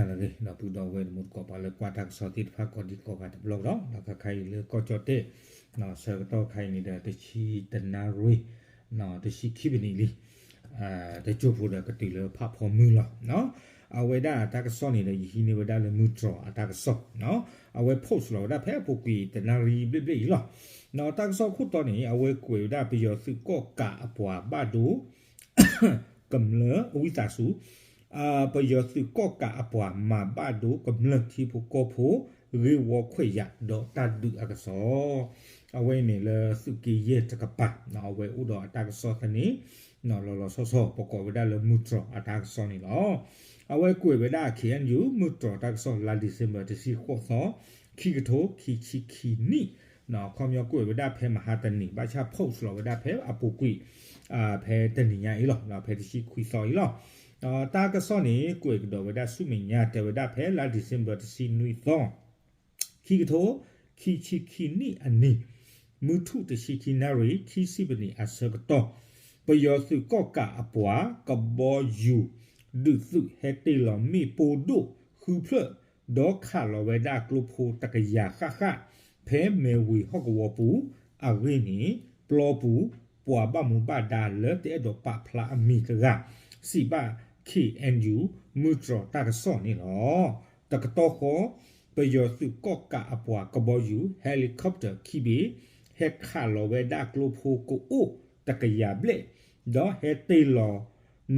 ဂ့ၤ ဒီပုၢ်ဒီဝဲၢ်တံၤသကိး ပှၤလၢကွၢ်တၢ်ကစီၣ်သ့ၣ်တဖၣ် ကိးဒံကိးဂၤတဘျီကဒီး ဒီးခဲခါအံၤလၢကီၢ်ကၠီၣ်တဲၣ် ဆၢကတီၢ်ခါအံၤန့ၣ်ဒီး တဆံတနၣ်ရံၣ် တဆံခံပနံးလံ တစိၢ်ဖိဒီးကတုၤလၢဖးဖီမုၢ်လီၤ. အဝဲဒၣ်တၢ်ကစီၣ်န့ၣ်ဒီး ယဟံးန့ၢ်ဝဲဒၣ်လၢမုၢ်တြီၤအတၢ်ကစီၣ် အဝဲ post လီၤဝဲဒၣ်ဖဲအပူၤကွံာ်တနၣ်ရံၣ်ဘျဲၣ်ဘျဲၣ်အံၤလီၤ. တၢ်ကစီၣ်ခိၣ်တီန့ၣ် အဝဲကွဲးဝဲဒၣ်ပယီၤသုးကီၣ်ကးအပှၤဘၣ်ဒိ ကမျၢၢ်ဝံသးစူၤ ပယီၤသုးကီၣ်ကးအပှၤမၤဘၣ်ဒိကမျၢၢ်ထံဖိကီၢ်ဖိ ဂ့ၢ်ဝီခွဲးယာ်ဒီးတၢ်ဒုးအကစီၣ် အဝဲအံၤန့ၣ်လၢသုးက့ယဲၢ်တကပၤ အဝဲအိၣ်ဒီးအတၢ်ကစီၣ်သန့ လီၤလီၤဆီဆီ ပကိးဝဲဒၣ်လၢမုၢ်တြီၤအတၢ်ကစီၣ်န့ၣ်လီၤ. အဝဲကွဲးဝဲဒၣ် K N U မုၢ်တြီၤတၢ်ကစီၣ် လါ December တဆံဃိးသီ ခံကထိခံဆံခံနံၣ် ခီပညီကွဲးဝဲဒၣ်ဖဲမဟါတနံၤ ဘၣ်ဆၣ် post လီၤဝဲဒၣ်ဖဲအပူၤကွံာ် ဖဲတနံၤညါအံၤလီၤ ဖဲတဆံခွံသီအံၤလီၤ. တၢ်ကစီၣ်န့ၣ်ကွဲးကဒီးဝဲဒၣ်ဆူမဲာ်ညါ တဲဝဲဒၣ်ဖဲလါ December တဆံနွံသီ ခံကထိခံဆံခံနံၣ်အနံၤ မုၢ်ထူၣ်တဆံခံနၣ်ရံၣ် ခံဆံပနံးအဆၢကတီၢ် ပယီၤသုးကီၣ်ကးအပှၤ ကဘီယူၤ ဒုးသုးဟဲတ့ၢ်လီၤမ့ၣ်ပိၢ်ဒိၣ်ဃုဖျၢၣ် ဒီးခးလီၤဝဲဒၣ်ကျိဖိတကယၤဃၣ်ဃၣ် ဖဲမဲၢ်ဝ့ၤဟီၣ်ကဝီၤပူၤ အဂ့ၢ်န့ၣ် ပျီပူၤ ပှၤဘၣ်မူဘၣ်ဒါလၢတအဲၣ်ဒိးပာ်ဖျါအမံၤတဂၤ စံးဘၣ် K N U မုၢ်တြီၤတၢ်ကစီၣ်န့ၣ်လီၤ. တကတီၢ်ဃီ ပယီၤသုးကီၣ်ကးအပှၤကဘီယူၤ helicopter ခံဘ့ၣ် ဟဲခးလီၤဝဲဒၣ်ကျိဖိကအိၣ်တကယၤဘျဲၣ် ဒီးဟဲတ့ၢ်လီၤ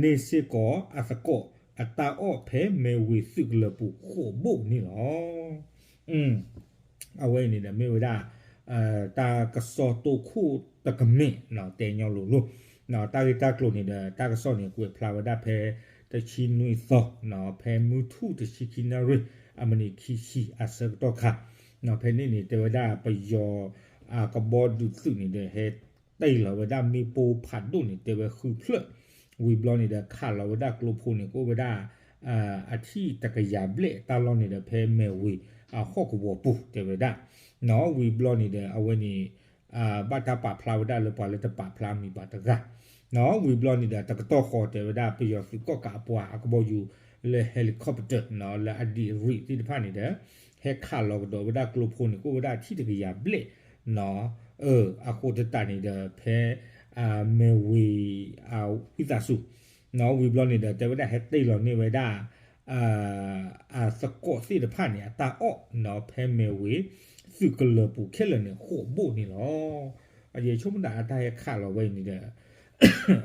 န့ၢ်စ့ၢ်ကီးအသကိးအတၢ်အီၣ်ဖဲမဲၢ်ဝ့ၤသုးကလၢၤပူၤဃိးဘိၣ်န့ၣ်လီၤ. အဝဲအံၤန့ၣ်ဒီး မ့ၢ်ဝဲဒၣ် တၢ်ကစီၣ်တိခိၣ်တကမ့ၢ် တဲညီလိၤလိၤ တၢ်ဂ့ၢ်တၢ်ကျိၤန့ၣ်ဒီး တၢ်ကစီၣ်န့ၣ် ကွဲးဖျါဝဲဒၣ်ဖဲ တဆံနွံသီ ဖဲမုၢ်ထူၣ်တဆံခံနၣ်ရံၣ် အမံးနံးခံဆံအဆၢကတီၢ်ခါ ဖဲန့ၣ်န့ၣ် တဲဝဲဒၣ်ပယီၤ ကဘီဒုးသုးန့ၣ်ဒီး ဟဲတ့ၢ်လီၤဝဲဒၣ်မ့ၣ်ပိၢ်ဖးဒိၣ်န့ၣ် တဲဝဲဃုဖျၢၣ် ဝံၤဘျီန့ၣ်ဒီး ခးလီၤဝဲဒၣ်ကျိဖိန့ၣ် ကအိၣ်ဝဲဒၣ် အထံၣ်တကယၤဘျဲၣ်တၢ်လီၢ်န့ၣ်ဒီး ဖဲမဲၢ်ဝ့ၤအဟီၣ်ကဝီၤပူၤ တဲဝဲဒၣ် ဝံၤဘျီန့ၣ်ဒီး အဝဲန့ၣ် ဘၣ်တၢ်ပာ်ဖျါဝဲဒၣ်လၢပှၤလၢတပာ်ဖျါမံၤဘၣ်တဂၤ ဝံၤဘျီန့ၣ်ဒီး တကတီၢ်ဃီတဲဝဲဒၣ် ပယီၤသုးကီၣ်ကးအပှၤအကဘီယူၤလၢ helicopter လၢအဒံးအရံးသ့ၣ်တဖၣ်န့ၣ်ဒီး ဟဲခးလီၤကဒီးဝဲဒၣ်ကျိဖိန့ၣ် ကအိၣ်ဝဲဒၣ်အထံၣ်တကယၤဘျဲၣ် အဃိသတးန့ၣ်ဒီး ဖဲ မဲၢ်ဝ့ၤအဝံသးစူၤ ဝံၤဘျီန့ၣ်ဒီး တဲဝဲဒၣ်ဟဲတ့ၢ်လီၤန့ၢ်ဝဲဒၣ် အသကိးသ့ၣ်တဖၣ်န့ၣ် အတၢ်အီၣ် ဖဲမဲၢ်ဝ့ၤသုးကလၢၤပူၤခဲလၢာ်န့ၣ် ဃိးဘိၣ်န့ၣ်လီၤ. ယဆိကမိၣ်ဒၣ်အတၢ်ဟဲခးလီၤဝဲအံၤန့ၣ်ဒီး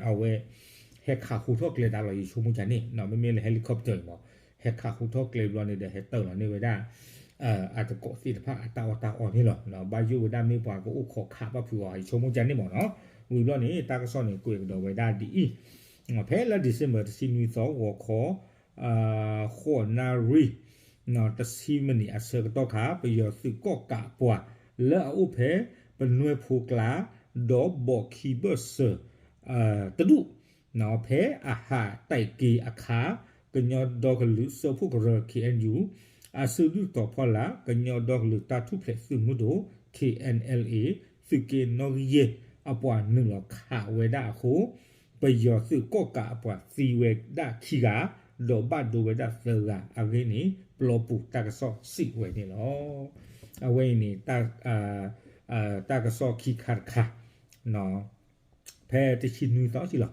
အဝဲ ဟဲခးဟူထီၣ်ကျဲတၢ်လီၤ ယဆိကမိၣ်ကန့ၣ် မ့မ့ၢ်လၢ helicopter အံၤမး ဟဲခးဟူထီၣ်ကျဲဘျီန့ၣ်ဒီး ဟဲတ့ၢ်လီၤန့ၢ်ဝဲဒၣ် အသကိးသ့ၣ်တဖၣ်အတၢ်အီၣ်တၢ်အီန့ၣ်လီၤ. ဘၣ်ယိၣ်ဝဲဒၣ်မ့ၢ်ပှၤကအိၣ်ခိးခးဘၣ်ဖုးအီၤ ယဆိကမိၣ်ကန့ၣ်မးနီၤ. ဝံၤဘျီန့ၣ် တၢ်ကစီၣ်န့ၣ် ကွဲးကဒီးဝဲဒၣ်ဒ်အံၤ ဖဲလါ December တဆံနွံသီ ဂီၤခီ ဃိးနၣ်ရံၣ် တဆံမံးနံးအဆၢကတီၢ်ခါ ပယီၤသုးကီၣ်ကးပှၤ လၢအအိၣ်ဖဲ ပနွဲၢ်ဖိကျါ ဒီးဘီးခံဘၢၣ်စၢၤ တဒူၣ် ဖဲအဟးတၢ်က့ၤအခါ ကညီဒီကလုာ်စၢဖှိၣ်ကရၢ K N U အစုဒုၣ်တီၤဖီလာ် ကညီဒီကလုာ်တၢ်ထူၣ်ဖျဲးသုးမုၢ်ဒိၣ် K N L A သုးက့နီၣ်ဂံၢ်ယဲၢ် အပှၤနုာ်လီၤခးဝဲဒၣ်အဃိ ပယီၤသုးကီၣ်ကးအပှၤသံဝဲဒၣ်ခံဂၤ ဒီးဘၣ်ဒိဝဲဒၣ်သၢဂၤအဂ့ၢ်န့ၣ် ပျီပူၤတၢ်ကစီၣ်စံးဝဲန့ၣ်လီၤ. အဝဲအံၤန့ၣ် တၢ်ကစီၣ်ခံခါတခါ ဖဲတဆံနွံသီစံးလီၤ.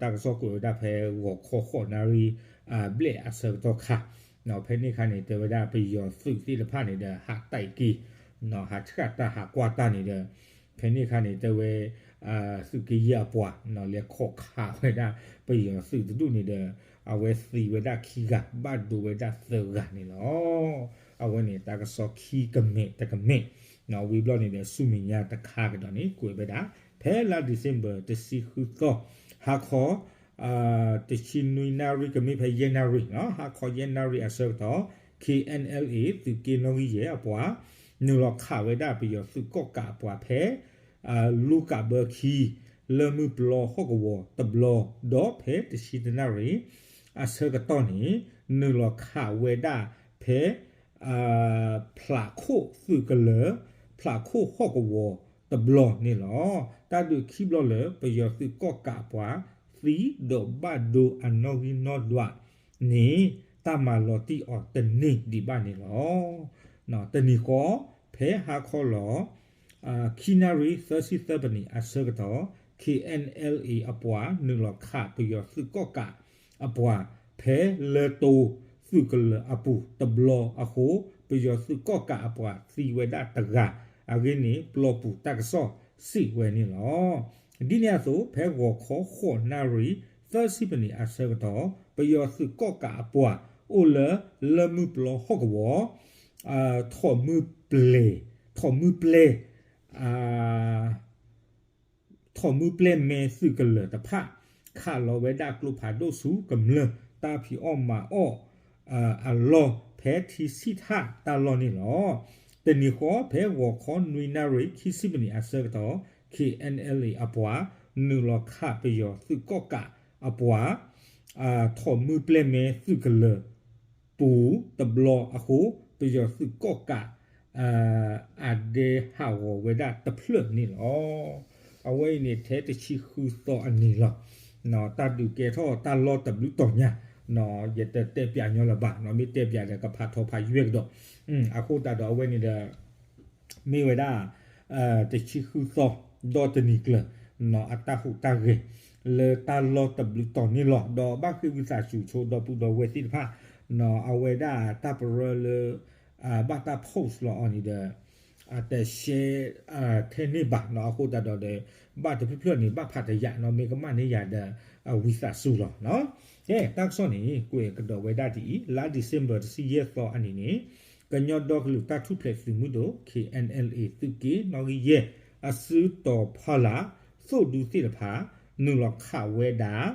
တၢ်ကစီၣ်ကွဲးဝဲဒၣ်ဖဲဂီၤခီဃိးနၣ်ရံၣ် ဘျဲၣ်အဆၢကတီၢ်ခါ ဖဲန့ၣ်အခါန့ၣ် တဲဝဲဒၣ်ပယီၤသုးသ့ၣ်တဖၣ်န့ၣ်ဒီး ဟးတၢ်က့ၤ ဟးဆှၣ်တၢ်ဟးကွၢ်တၢ်န့ၣ်ဒီး ဖဲန့ၣ်အခါန့ၣ် တဲဝဲ သုးက့ယဲၢ်အပှၤ လဲၤခိးခးဝဲဒၣ် ပယီၤသုးတဒူၣ်န့ၣ်ဒီး အဝဲသံဝဲဒၣ်ခံဂၤ ဘၣ်ဒိဝဲဒၣ်သၢဂၤန့ၣ်လီၤ. အဝဲန့ၣ်တၢ်ကစီၣ်ခံကမဲာ်တကမဲာ် ဝံၤဘျီန့ၣ်ဒီး ဆူမဲာ်ညါတခါကဒီးန့ၣ် ကွဲးဝဲဒၣ် ဖဲလါ December တဆံဃုသီ ဟါခီ တဆံနွံနၣ်ရံၣ် ကမ့ၢ်ဖဲယဲၢ်နၣ်ရံၣ် ဟါခီယဲၢ်နၣ်ရံၣ်အဆၢကတီၢ် K N L A သုးက့နီၣ်ဂံၢ်ယဲၢ်အပှၤ နုာ်လီၤခးဝဲဒၣ်ပယီၤသုးကီၣ်ကးအပှၤဖဲ လူၤကးဘၢခံ လၢမုၢ်ပျီဟီၣ်ကဝီၤတဘျီ ဒီးဖဲတဆံတနၣ်ရံၣ် အဆၢကတီၢ်န့ၣ် နုာ်လီၤခးဝဲဒၣ်ဖဲ ဖျးခိၣ်သုးကလၢၤ ဖျးခိၣ်ဟီၣ်ကဝီၤတဘျီန့ၣ်လီၤ. တၢ်ဒုးခံဘျီလၢ ပယီၤသုးကီၣ်ကးအပှၤ သံဒီးဘၣ်ဒိအနီၣ်ဂံၢ်နီၣ်ဒွးန့ၣ် တၢ်မၤလီၤတံၢ်အီၤတန့ၢ်ဒံးဘၣ်န့ၣ်လီၤ. တနံၤဃီ ဖဲဟါခီလီၤ ခံနၣ်ရံၣ်သၢဆံသၢပနံးအဆၢကတီၢ် ခ့ၣ်အဲၣ်အဲလ်အ့ အပှၤ နုာ်လီၤခးပယီၤသုးကီၣ်ကးအပှၤ ဖဲလၢတိသုးကလၢၤအပူၤတဘျီအဃိ ပယီၤသုးကီၣ်ကးအပှၤသံဝဲဒၣ်တဂၤအဂ့ၢ်န့ၣ် ပျီပူၤတၢ်ကစီၣ်စံးဝဲန့ၣ်လီၤ. ဒ်န့ၣ်အသိး ဖဲဂီၤခီဃိးနၣ်ရံၣ်သၢဆံပနံးအဆၢကတီၢ် ပယီၤသုးကီၣ်ကးအပှၤ အိၣ်လၢ လၢမုၢ်ပျီဟီၣ်ကဝီၤ ထိးမုၢ်ပျဲၢ် ထိးမုၢ်ပျဲၢ် ထိးမုၢ်ပျဲၢ်မဲသုးကလၢၤတဖၣ် ခးလီၤဝဲဒၣ်ကျိဖးဒိၣ်ဆူကမျၢၢ်တၢ်ဖံးအီၣ်မၤအီၣ်အလီၢ် ဖဲထံဆံၣ်ထၣ်တၢ်လီၢ်န့ၣ်လီၤ. တနံၤဃီ ဖဲဂီၤခီနွံနၣ်ရံၣ်ခံဆံပနံးအဆၢကတီၢ် ခ့ၣ်အဲၣ်အဲလ်အ့ အပှၤ နုာ်လီၤခးပယီၤသုးကီၣ်ကးအပှၤ ထိးမုၢ်ပျဲၢ်မဲသုးကလၢၤ ပူၤတဘျီအဃိ ပယီၤသုးကီၣ်ကး အဒဲဟးဂီၤဝဲဒၣ်တဖျၢၣ်န့ၣ်လီၤ. အဝဲအံၤန့ၣ် ထဲတဆံဃုသီအနံၤလီၤ. တၢ်ဒုးကဲထီၣ်တၢ်လီၢ်တဘျုးတီၤညါ ယတတဲပၠးညီလၢၤဘၣ်, မ့ၢ်တဲပၠးဒီးကဖးထီဖးယွဲၢ်ကဒီး. အဃိသတးဒီးအဝဲန့ၣ်ဒီး မ့ၢ်ဝဲဒၣ် တဆံဃုသီ ဒီးတနံၤကျၢၤ အတၢ်ဟူးတၢ်ဂဲၤ လၢတၢ်လီၢ်တဘျုးတီၤန့ၣ်လီၤ. ဒီးဘၣ်ဃ့ဝံသးစူၤဆိဒီပုၢ်ဒီဝဲၢ်သ့ၣ်တဖၣ် အဝဲဒၣ်တၢ်ပရၢလၢ ဘၣ်တၢ် post လီၤအီၤန့ၣ်ဒီး တ share ထဲန့ၣ်ဘၣ်နီၤ. အဃိသတးဒီး ဘၣ်တဖျၢၣ်ဖျၢၣ်န့ၣ် ဘၣ်ဖးတယာ်နီၤ, မ့ၢ်ကမၣ်န့ၢ်ယၤဒီး ဝံသးစူၤလီၤ. ကဲ တၢ်ကစီၣ်န့ၣ် ကွဲးကဒီးဝဲဒၣ်ဒ်အံၤ, လါ December တဆံယဲၢ်သီအနံၤန့ၣ် ကညီဒီကလုာ်တၢ်ထူၣ်ဖျဲးသုးမုၢ်ဒိၣ် ခ့ၣ်အဲၣ်အဲလ်အ့ သုးက့နီၣ်ဂံၢ်ယဲၢ် အစုတီၤဖီလာ် သိၣ်ဒူသ့ၣ်တဖၣ် နုာ်လီၤခးဝဲဒၣ်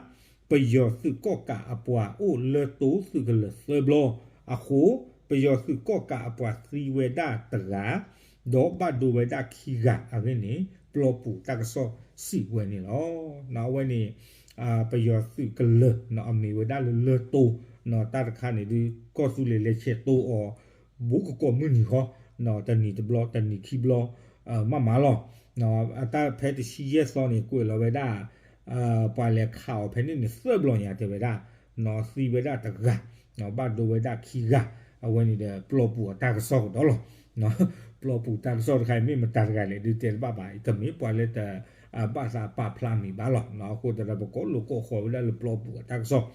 ပယီၤသုးကီၣ်ကးအပှၤအိၣ်လၢတိသုးကလၢၤသၢဘျီအဃိ ပယီၤသုးကီၣ်ကးအပှၤသံဝဲဒၣ်တဂၤ ဒီးဘၣ်ဒိဝဲဒၣ်ခံဂၤအဂ့ၢ်န့ၣ် ပျီပူၤတၢ်ကစီၣ်စံးဝဲန့ၣ်လီၤ. အဝဲန့ၣ် ပယီၤသုးကလၢၤ အမ့ၢ်ဝဲဒၣ်လၢလၢတိ တၢ်တခါန့ၣ်ဒုး ကီၢ်သူလ့ၤလဲၤဆဲးတိအီၤ ဘူးကကိးမုၢ်နံၤဃီ တနံၤတဘျီ တနံၤခံဘျီ မးမးလီၤ. အတၢ်ဖဲတဆံယဲၢ်သီန့ၣ် ကွဲးလီၤဝဲဒၣ် ပှၤလဲၤခးအီၤဖဲန့ၣ်န့ၣ် သၢဘျီညါတဲဝဲဒၣ် သံဝဲဒၣ်တဂၤ ဘၣ်ဒိဝဲဒၣ်ခံဂၤ အဝဲန့ၣ်ဒီး ပျီပူၤအတၢ်ကစီၣ်ကဒီးလီၤ. ပျီပူၤတၢ်ကစီၣ်တခါအံၤ မ့ၢ်မတၤတဂၤလဲၣ်ဒုးတဲတဘၣ်ဘၣ်, တမ့ၢ်ပှၤလၢတ ဘၣ်သးပာ်ဖျါမံၤဘၣ်လီၤ. အဃိသတးဒီး ပကိးလိာ်ကိးဃီၤဝဲဒၣ်လၢပျီပူၤအတၢ်ကစီၣ်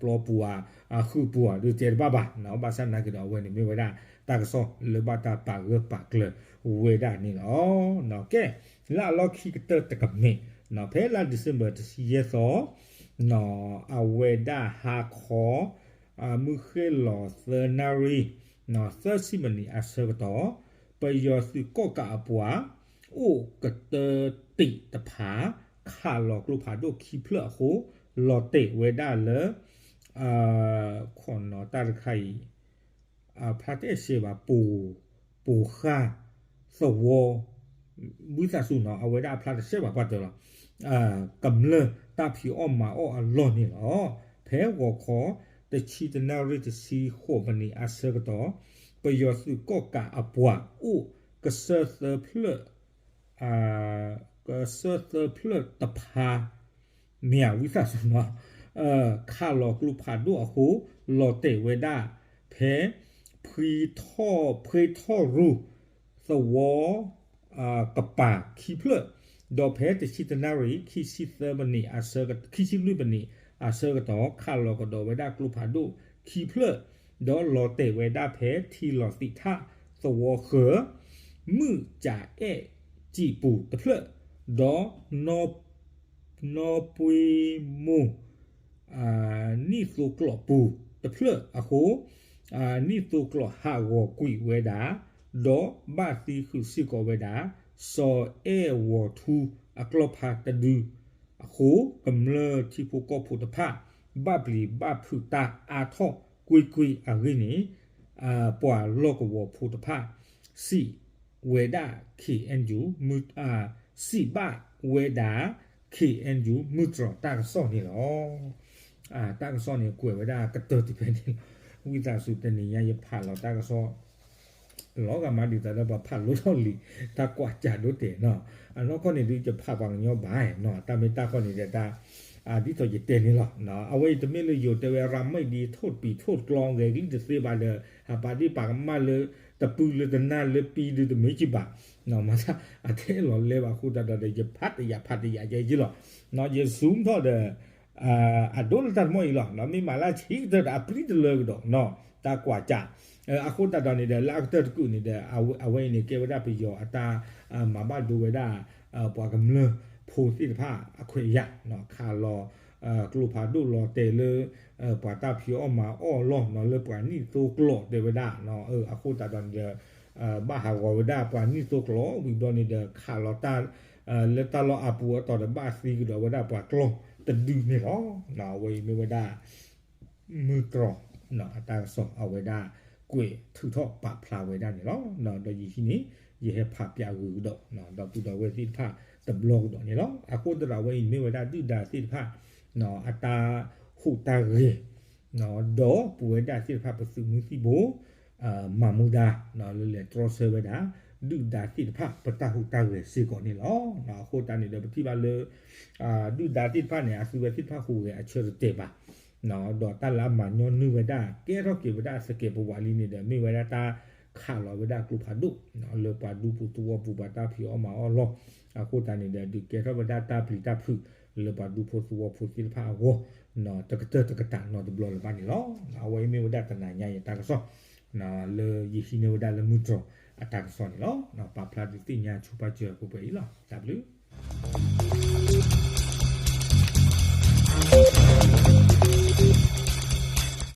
ပျီပူၤအဃုာ်ပူၤဒုးတဲတဘၣ်ဘၣ်, ဘၣ်ဆၣ်နာ်က့ဒီး အဝဲန့ၣ်မ့ၢ်ဝဲဒၣ်တၢ်ကစီၣ် လၢဘၣ်တၢ်ပာ်ဂၢၢ်ပာ်ကျၢၤဝဲဒၣ်န့ၣ်လီၤ. ကဲ လၢအလီၢ်ခံကတၢၢ်တကမ့ၢ် ဖဲလါ December တဆံယဲၢ်သီ အဝဲဒၣ်ဟါခီ မုၢ်ဃ့ၢ်လီၤသၢနၣ်ရံၣ် သၢဆံမံးနံးအဆၢကတီၢ် ပယီၤသုးကီၣ်ကးအပှၤ အိၣ်ကတၢၢ်တံးတဖၣ် ခးလီၤကျိဖးဒိၣ်ခံဖျၢၣ်အဃိ လီၤတဲာ်ဝဲဒၣ်လၢ ခိၣ်နီၤတၢ်တခါအံၤ ဖျါတအဲၣ်ရှဲဘၣ် ပိၤဃၢ် သဝီ ဝံသးစူၤနီၤ အဝဲဒၣ်အဖျါတရှဲဘၣ်ပှၤတၢၢ်လီၤ ကမျၢၢ်တၢ်ဖံးအီၣ်မၤအီၣ်အလီၢ်န့ၣ်လီၤ. ဖဲဂီၤခီ တဆံတနၣ်ရံၣ်တဆံဃိးမံးနံးအဆၢကတီၢ် ပယီၤသုးကီၣ်ကးအပှၤအိၣ် ကစၢၢ်သၢဖျၢၣ် ကစၢၢ်သၢဖျၢၣ်တဖၣ် မ့ၢ်ဧါ ဝံသးစူၤနီၤ ခးလီၤကျိဖးဒိၣ်အဃိ လီၤတဲာ်ဝဲဒၣ် ဖဲ ဖှ့ထီၣ် ဖှ့ထီၣ်ရူၢ် သဝီ ကပၤခံဖျၢၣ် ဒီးဖဲတဆံတနၣ်ရံၣ် ခံဆံသၢမံးနံး ခံဆံလွံၢ်မံးနံးအဆၢကတီၢ် ခးလီၤကဒီးဝဲဒၣ်ကျိဖးဒိၣ်ခံဖျၢၣ် ဒီးလီၤတဲာ်ဝဲဒၣ်ဖဲထံလီၤသံးထၣ်သဝီဃၢၤ မုၢ်ကၠးအဲၣ်စံာ်ပူၤတဖျၢၣ် ဒီး နီၢ်ပှ့ၤမိၢ် နံၣ်သိကျိးပူၤတဖျၢၣ်အဃိ နံၣ်သိကျိးဟးဂီၤကွံာ်ဝဲဒၣ် ဒီးဘၣ်သံဃုာ်စ့ၢ်ကီးဝဲဒၣ် စီၤအဲၣ်ဝီၤထူအကျီၢ်ဖါတဒုအဃိ ကမျၢၢ်ထံဖိကီၢ်ဖိတဖၣ် ဘၣ်ပျံၤဘၣ်ဖုးတၢ်အါထီၣ်ကွ့ၢ်ကွ့ၢ်အဂ့ၢ်န့ၣ် ပှၤလီၢ်ကဝီၤဖိတဖၣ် စံးဝဲဒၣ် ခ့ၣ်အဲၣ်ယူၣ် စံးဘၣ်ဝဲဒၣ် ခ့ၣ်အဲၣ်ယူၣ် မုၢ်တြီၤတၢ်ကစီၣ်န့ၣ်လီၤ. တၢ်ကစီၣ်န့ၣ် ကွဲးဝဲဒၣ်ကတၢၢ်တဖဲန့ၣ်လီၤ. ဝံသးစူၤတနံၤညါယဖးလီၤတၢ်ကစီၣ် လီၤဂာ်မးဒ်သိးဒီးပှၤဖးလိထီၣ်လံ တၢ်ကွၢ်ကၢ်ဒိတဲာ်နီၤ. အနီၢ်ကီၢ်န့ၣ်ဒုးယဖးပှၤကညီဘၣ်နီၤ, တၢ်မ့ၢ်တၢ်ကီၢ်န့ၣ်ဒီးတၢ် ဒ်သိးယတဲန့ၣ်လီၤ. အဝဲအံၤတမ့ၢ်လၢယိၤတဲဝဲ ရၤမံးဒံး ထိၣ်တပံၤထိၣ်ကျီ ဂဲၤကလံၣ်တသ့ဘၣ်ဒီး ဟးပာ်ဒ့ၣ်ပာ်ကမၣ်လၢ တပုၢ်လၢတနၢ်လၢပံဒုးတမ့ၢ်ကံဘၣ်. မၤသးအတဲလီၤလဲဘၣ်အဃိသတးဒီး ယဖးတယာ်ဖးတယာ်ယဲယ့လီၤ. ယ zoom ထီၣ်ဒီး အဒိလၢတၢ်တမီၢ်အံၤလီၤ. မ့ၢ်မၤလၢဆံးကတၢၢ်ဒီးအပြံတလၢကဒီး တၢ်ကွၢ်ကၢ် အဃိသတးဒီးန့ၣ်ဒီး လၢအကတၢၢ်တကုာ်န့ၣ်ဒီး အဝဲအံၤန့ၣ် ကဲဝဲဒၣ်ပယီၤအတၢ်မၤဘၣ်ဒိဝဲဒၣ် ပှၤကမျၢၢ်ဖိသ့ၣ်တဖၣ်အခွဲးအယာ် ခးလီၤ ကျိဖးဒိၣ်လီၤတဲာ်လၢ ပှၤတၢ်ဖံးအီၣ်မၤအီၣ်လီၢ် လၢပှၤနံၣ်သိကျိာ်တဲဝဲဒၣ် အဃိသတးဒီးန့ၣ်ဒီး ဘၣ်ဟးဂီၤဝဲဒၣ်ပှၤနံၣ်သိကျိာ် ဝံၤဘျီန့ၣ်ဒီး ခးလီၤတၢ် လၢတၢ်လီၢ်အပူၤအတီၢ်ဒီး ဘၣ်သံကဒီးဝဲဒၣ်ပှၤကျီၢ်တဒုန့ၣ်လီၤ. အဝဲအံၤမ့ၢ်ဝဲဒၣ် မုၢ်တြီၤ အတၢ်ကစီၣ် အဝဲဒၣ်ကွဲးထုးထီၣ်ပာ်ဖျါဝဲဒၣ်န့ၣ်လီၤ. ဒီးယဟံးန့ၣ် ယဟဲဖးပၠးဂုာ်ကဒီး ဒီပုၢ်ဒီဝဲၢ်သ့ၣ်တဖၣ်တဘျီကဒီးန့ၣ်လီၤ. အဃိသတးဒီး အဝဲအံၤမ့ၢ်ဝဲဒၣ်ဒုၣ်ဒါသ့ၣ်တဖၣ် အတၢ်ဟူးတၢ်ဂဲၤ ဒီးပဝဲဒၣ်သ့ၣ်တဖၣ်ပသုးမုၢ်သံၣ်ဘိ မၤမူဒါ လၢလဲၤတြီဆၢဝဲဒၣ် ဒုၣ်ဒါသ့ၣ်တဖၣ် ပတၢ်ဟူးတၢ်ဂဲၤစ့ၢ်ကီးန့ၣ်လီၤ. အဃိသတးန့ၣ်ဒီး ပထံၣ်ဘၣ်လၢ ဒုၣ်ဒါသ့ၣ်တဖၣ်န့ၣ် အသုဝဲသ့ၣ်တဖၣ်ဟူးဂဲၤအဆၢတတဲာ်ဘၣ် ဒီးတၢ်လၢအမၤညီနုၢ်ဝဲဒၣ် ကဲထီၣ်က့ၤဝဲဒၣ်သကဲးပဝးလံန့ၣ်ဒီး မ့ၢ်ဝဲဒၣ်တၢ်ခးလီၤဝဲဒၣ်ကျိဖးဒိၣ် လၢပှၤဒူဖိသဝီပူၤ ပှၤတၢ်ဖံးအီၣ်မၤအီၣ်လီၢ် အဃိသတးန့ၣ်ဒီး ဒုးကဲထီၣ်ဝဲဒၣ်တၢ်ပျံၤတၢ်ဖုး လၢပှၤဒူဖိသဝီဖိသ့ၣ်တဖၣ်အဂီၢ် တကတၢၢ်တကတၢၢ်နီတဘျီလၢၤဘၣ်န့ၣ်လီၤ. အဝဲအံၤမ့ၢ်ဝဲဒၣ်တနၤညါအံၤတၢ်ကစီၣ် လၢယဟံးန့ၢ်ဝဲဒၣ်လၢမုၢ်တြီၤအတၢ်ကစီၣ်န့ၣ်လီၤ. ပာ်ဖျါဒုးသ့ၣ်ညါဆိပာ်စၢၤပှဲၤပှဲၤအံၤလီၤ. တၢ်ဘျုး